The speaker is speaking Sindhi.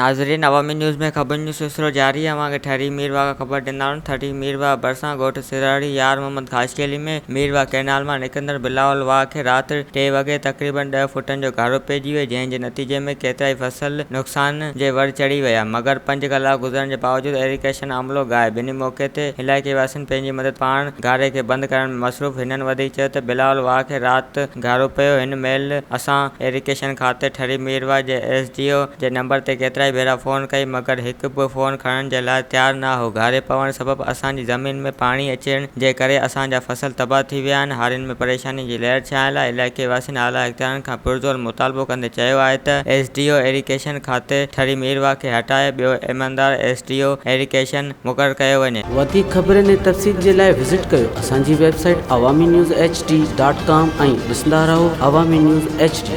ناظرين عوامي نيوز ۾ خبرن جو سلسلو جاري آهي اوهان کي ٺري ميرواهه کان خبر ڏيندا هلون ٺري ميرواهه ڀرسان ڳوٺ سرهاڙي يار محمد خاصخيلي ۾ ميرواهه ڪئنال مان نڪرندڙ بلاول واهه کي رات ٽي وڳي تقريبن ڏهه فوٽن جو گهارو پئجي ويو جنهن جي نتيجي ۾ ڪيترائي فصل نقصان جي ور چڙهي ويا مگر پنج ڪلاڪ گذرڻ جي باوجود ايريگيشن عملو غائب ان موقعي تي علائقي واسين پنهنجي مدد پاڻ گهاري کي بند ڪرڻ ۾ مصروف هنن وڌيڪ چيو ته بلاول واهه کي رات گهارو پيو هن مهل اسان ايريگيشن کاتي ٺري ميرواهه جي ايس ڊي او جي نمبر تي ڪيترائي ڀيرا فون ڪئي مگر هڪ به فون کڻڻ جي لاء تيار نه هو گهاري پوڻ سبب اسان جي زمين ۾ پاڻي اچڻ جي ڪري اسان جا فصل تباهه ٿي ويا آهن هارين ۾ پريشاني جي لهر ڇانيل آهي علائقي واسين اعليٰ اختيارين کان پرزور مطالبو ڪندي چيو آهي ته ايس ڊي او ايريگيشن کاتي ٺري ميرواهه کي هٽائي ٻيو ايماندار ايس ڊي او ايريگيشن مقرر ڪيو وڃي. وڌيڪ خبرن ۽ تفصيل جي لاء وزٽ ڪيو اسان جي website Awami news H D dot com ۽ ڏسندا رهو عوامي نيوز ايڇ ڊي.